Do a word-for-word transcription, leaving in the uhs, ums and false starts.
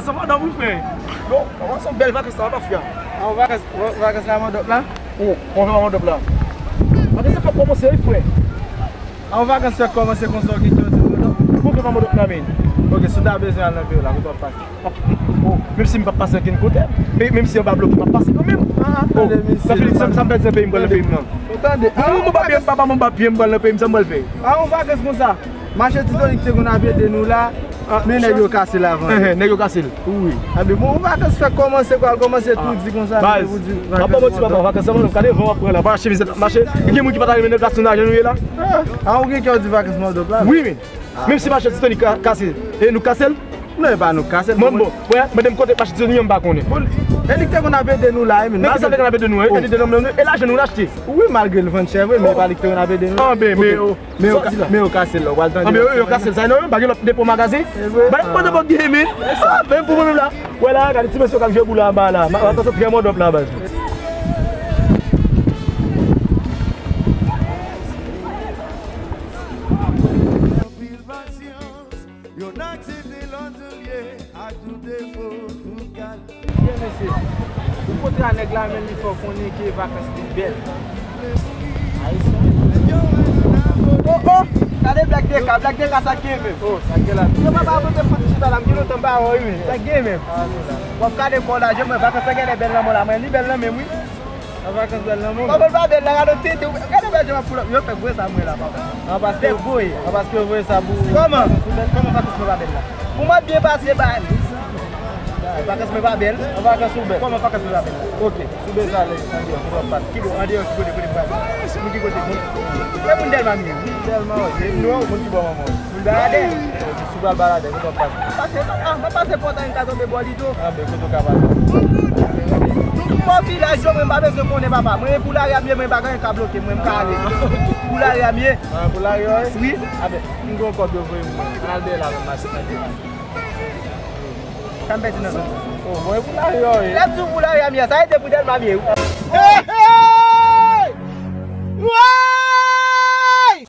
Sa madanm ou, frè? Non, se yon bèl vakans sa, pa fè. A, yon vakans, va- vakans la, mandòp la? O, yon vakans mandòp la. Vakans sa fèk kòmanse, wi, frè. A, yon vakans fèk kòmanse konsa, w gen kè w di mandòp? Pou fè pa mandòp la, men. Ok, si w ta bezwen al nan peyi w la, kote w ap pase? O, menm si m p ap pase ankenn kote, men menm si anba bloke, m ap pase kanmenm. A, a, tande, mesye. Sa vle di sa, sa m pèdi nan peyi m, m pral nan peyi m nan. Ou tande? A, mwen, mwen pa byen, papa, mwen pa byen, m pral nan peyi m, sa m pral fè? A, yon vakans konsa. Mache Titonik te konn ap ede nou la, men nèg yo kase l avan. Enhen, nèg yo kase l. Wi. Anben, bon, vakans fèk kòmanse, pral kòmanse tou di konsa, baz, pou di m ap ba w manti, papa, vakans sa, mwen, gade van w ap pran la, pa chemiz la, mache, gen moun ki pa ta renmen nan gras nou nan jan nou ye la. A, ou gen kè w di vakans mandòp la? Wi, men. Menm si mache Titonik ka- kase, e nou kase l? Non, e pa nou kase l. Mwen, bon, wè, mande m kote mache Titonik an, m pa konnen. Bon, e li ki te konn ap ede nou la, e, men. Men ki sa l te konn ap ede nou, e? E li te nan men nou, e lajan nou l achte. Wi, malgre l vann chè vre, men e pa li ki te konn ap ede nou. Anben, men, o. Men yo ka- men yo kase l la, w al tande. Anben, yo, yo kase l, sa e nòmal, pa gen lòt depo magazen. E vre? Bay m kote bò gen, men. A, men pou mwen menm la. Wè la, gade ti mesye k ap jwe boul anba la. M ap pase trè mòdòp la, baz. Anpil pasyans, youn aksepte lòt olye ak tout defo, tout kalite. Byen, mesye. Ou kontre a nèg la, men li fè w konnen ke vakans li bèl. Ayisyen. O, o! Gade Black Deca, Black Deca, sa k gen menm? O, sa k gen la? Yo, papa, avan te fon ti chita la, m gen lontan m pa wè w, wi, men. Sa k gen menm? A, nou la. W ap gade kò w la, jan mwen, vakans sa genlè bèl nan men w la, mwen, li bèl nan men m, wi. An vakans bèl nan men w. Kòman l pa bèl la, gade tete, gade bèl jan m ap pull up. Yo fè gwo sa mwen la, papa. An paske yo voye, an paske yo voye sa pou ou. Kòman? Kòman vakans mwen pa bèl la? Pou mwen byen pase, ba. Vakans mwen pa bèl. An vakans ou bèl. Kòman vakans mwen pa bèl la? Ok. Sou bèl sa, lè, andeyò, pou lòt pati. Ki bò, andeyò, ki kote, kote m pral? Pou ki kote? E moun Dèlma m ye, wi. Dèlma, wi. E nou, moun ki bò manman w? Moun Baladè. Sou bal Baladè, kote w ap pase? Pase, a, mwen pase Pòtay, m ka tonbe bò Lido. Anben, kote w ka pase? Pou vilaj yo, mwen pa bezwen konnen, papa. Mwen, pou lari a m ye, mwen pa gen anyen ka bloke mwen, m ka ale. Pou lari a m ye. A, pou lari a w ye? Wi. Anben, m gen yon kòb yo voye m. Al dèyè la, mwen mache nan dèyè la. Sa m pèdi nan zòn sa? O, mwen, pou lari a w ye. Lè m di w pou lari a m ye, sa e te pou Dèlma m ye, wi.